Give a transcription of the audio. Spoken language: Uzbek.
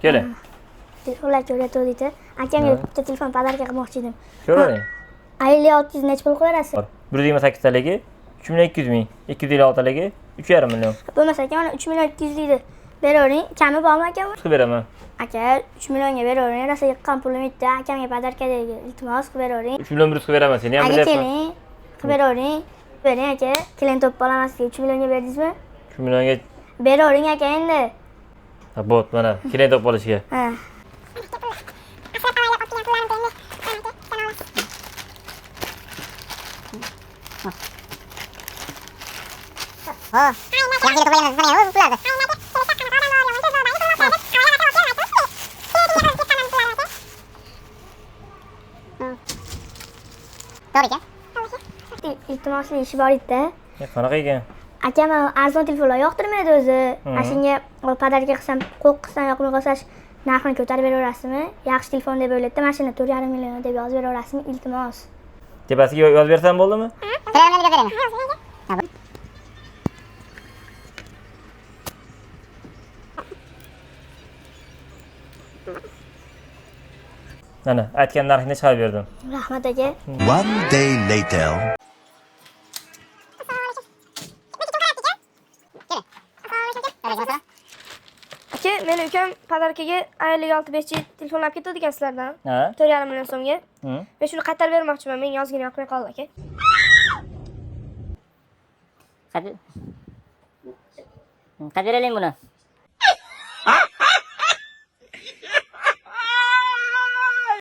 Keling. Telefonlar ko'rayotgandik. Akamga bitta telefon подарка qilmoqchi edim. Ko'ravering. 56 nechi pul qo'yarasiz? Bor. 128 taligi 3 200 000, 256 taligi 3,5 million. Bo'lmasa aka, mana 3 million 200 deydi. Beravering. Kami bormi aka? Qilib beraman. Aka, 3 millionga beravering. Rosa yiqqan pulim yetdi. Akamga подарка deydi. Iltimos, qilib beravering. 3 million 100 qilib beraman, seni ham Aka, bilyapman. keling. Qilib beravering. Bering aka. Keling, topib olaman sizga. 3 millionga berdingizmi? 3 millionga. Beravering aka endi. Ha, bot mana keling topib olishga. Ha. To'g'ri ekan. Iltimosli ishi bor edi. Qanaqa ekan? Akam arzon telefonlar yoqtirmaydi o'zi. Mana shunga подарка qilsam, qo'q qilsam yoqmay qolsa, narxini ko'tarib beraverasizmi? Yaxshi telefon deb o'ylaydi. Mana shuni 4,5 million deb yozib beraverasizmi? Iltimos. Tepasiga yozib bersam bo'ldimi? 1,5 million deb beraman. Mana aytgan narxini chiqarib berdim. Rahmat aka. One day later. Aka, meni ukam подарка ga A56 5G telefon olib ketdi ekan sizlardan. Ha? 4,5 million so'mga. Hı. Men shuni qaytarib bermoqchiman. Menga yozgani yoqmay qoldi aka. Qancha beraling buni?